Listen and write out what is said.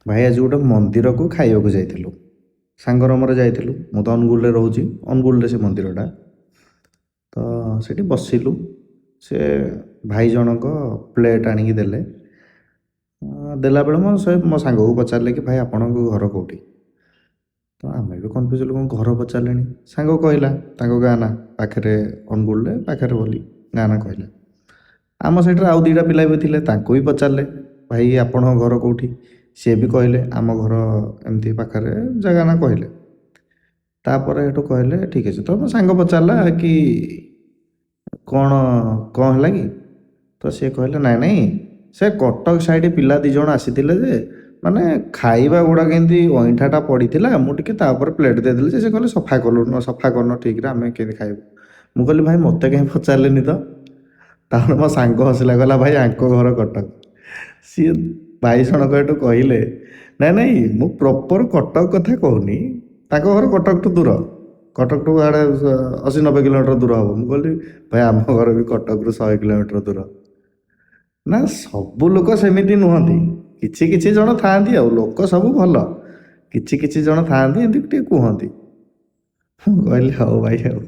ଭାଇ ଆଜି ଗୋଟେ ମନ୍ଦିରକୁ ଖାଇବାକୁ ଯାଇଥିଲୁ। ସାଙ୍ଗର ମୋର ଯାଇଥିଲୁ। ମୁଁ ତ ଅନୁଗୁଳରେ ରହୁଛି, ଅନୁଗୁଳରେ ସେ ମନ୍ଦିରଟା। ତ ସେଠି ବସିଲୁ। ସେ ଭାଇ ଜଣକ ପ୍ଲେଟ୍ ଆଣିକି ଦେଲେ। ଦେଲାବେଳେ ମୋ ସେ ମୋ ସାଙ୍ଗକୁ ପଚାରିଲେ କି ଭାଇ, ଆପଣଙ୍କ ଘର କେଉଁଠି? ତ ଆମେ ବି କନଫ୍ୟୁଜ୍ ହେଲୁ, କ'ଣ ଘର ପଚାରିଲେଣି। ସାଙ୍ଗ କହିଲା ତାଙ୍କ ଗାଁ ନାଁ, ପାଖରେ, ଅନୁଗୁଳରେ ପାଖରେ ବୋଲି ଗାଁ ନାଁ କହିଲା। ଆମ ସାଇଡ଼୍ରେ ଆଉ ଦୁଇଟା ପିଲା ବି ଥିଲେ, ତାଙ୍କୁ ବି ପଚାରିଲେ, ଭାଇ, ଆପଣଙ୍କ ଘର କେଉଁଠି? ସିଏ ବି କହିଲେ, ଆମ ଘର ଏମିତି ପାଖରେ, ଜାଗା ନାଁ କହିଲେ। ତାପରେ ସେଠୁ କହିଲେ, ଠିକ୍ ଅଛି। ତ ମୋ ସାଙ୍ଗ ପଚାରିଲା କି କ'ଣ କ'ଣ ହେଲା କି? ତ ସିଏ କହିଲେ, ନାଇଁ ନାଇଁ, ସେ କଟକ ସାଇଡ଼୍ ପିଲା ଦୁଇ ଜଣ ଆସିଥିଲେ ଯେ, ମାନେ ଖାଇବା ଗୁଡ଼ାକ ଏମିତି ଅଇଁଠାଟା ପଡ଼ିଥିଲା, ମୁଁ ଟିକେ ତା ଉପରେ ପ୍ଲେଟ୍ ଦେଇଦେଲି ଯେ, ସେ କହିଲେ ସଫା କଲୁନୁ, ସଫା କରୁନ ଠିକ୍ରେ, ଆମେ କେମିତି ଖାଇବୁ? ମୁଁ କହିଲି, ଭାଇ, ମୋତେ କାହିଁ ପଚାରିଲେନି ତ? ତାପରେ ମୋ ସାଙ୍ଗ ହସିଲା, କହିଲା, ଭାଇ, ଆଙ୍କ ଘର କଟକ। ସିଏ ଭାଇ ଜଣକ ଏଠୁ କହିଲେ, ନାଇଁ ନାଇଁ, ମୁଁ ପ୍ରପର୍ କଟକ କଥା କହୁନି। ତାଙ୍କ ଘର କଟକଠୁ ଦୂର, କଟକଠୁ ଆଡ଼େ 80-90 କିଲୋମିଟର ଦୂର ହେବ। ମୁଁ କହିଲି, ଭାଇ, ଆମ ଘର ବି କଟକରୁ 100 କିଲୋମିଟର ଦୂର। ନା, ସବୁ ଲୋକ ସେମିତି ନୁହନ୍ତି, କିଛି କିଛି ଜଣ ଥାଆନ୍ତି, ଆଉ ଲୋକ ସବୁ ଭଲ, କିଛି କିଛି ଜଣ ଥାଆନ୍ତି ଏମିତି ଟିକେ କୁହନ୍ତି। ମୁଁ କହିଲି, ହଉ ଭାଇ। ଆଉ